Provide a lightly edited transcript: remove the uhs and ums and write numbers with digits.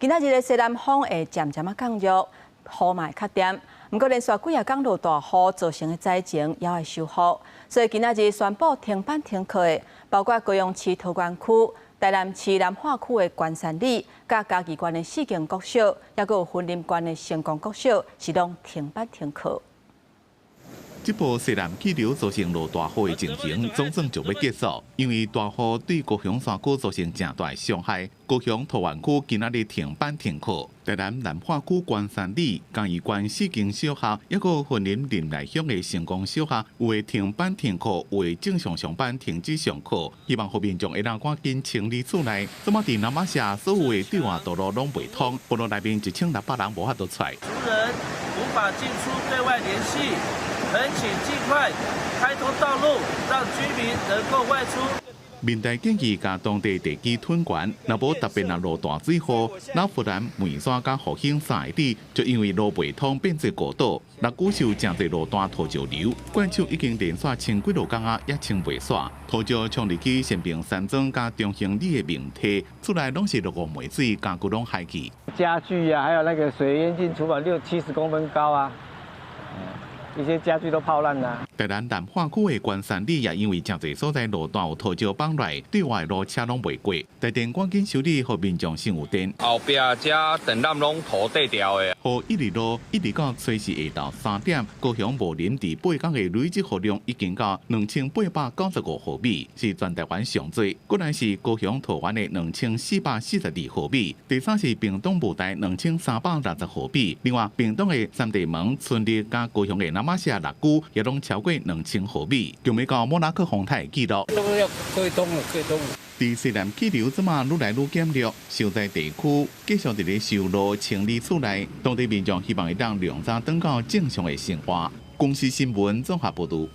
今仔日的西南風會漸漸仔降弱，雨嘛會較恬。毋過連續幾仔工落大雨造成的災情猶會修復，所以今仔日宣布停班停課的，包括高雄市桃園區、台南市南化區的關山里、佮嘉義縣的四間國小，猶閣有雲林縣的成功國小，是攏停班停課。這波西南氣流造成落大雨的情形，總算就欲結束。因為大雨對高雄山區造成誠大傷害，高雄桃園區今仔日停班停課。台南南化區關山里、嘉義縣四間小學，猶閣雲林仁內鄉的成功小學，有的停班停課，有的正常上班停止上課。希望予民眾會當趕緊清理厝內。這馬佇那瑪夏所有的對外道路攏袂通，部落內面1600人無法度出來。族人無法進出對外聯繫。懇請盡快開通道路，讓居民能夠外出。民代建議共當地地基吞懸，若無特別若落大水雨，老富蘭、梅山佮復興三个里，就因為路袂通變做孤島。六龜受誠濟路段土石流，縣手已經連續清幾落工仔，也清袂煞。土石沖入去新平山莊佮中興里的明堤，厝內攏是落烏梅水，家具攏害去。家具啊，還有那個水淹進廚房六七十公分高啊。一些家具都泡爛啦。台南南化區的關山里也因為誠濟所在路段有土石放來，對外路車攏袂過。台電趕緊修理，予民眾先有電。後壁遮電纜攏塗底掉的。雨一直落，一直到初四下晝3點，高雄武林佇8工的累積雨量已經到2895毫米，是全台灣上濟。過來是高雄桃園的2442毫米，第三是屏東霧台2360毫米。另外，屏東的三地門村里佮高雄的那瑪夏六龜也攏超過2000毫米，共欲到莫拉克風台的紀錄。都要可以通了，可以通了。佇西南氣流這馬愈來愈減弱，受災地區繼續佇咧修路清理厝內，當地民眾希望會當量早轉到正常的生活。公視新聞綜合報導。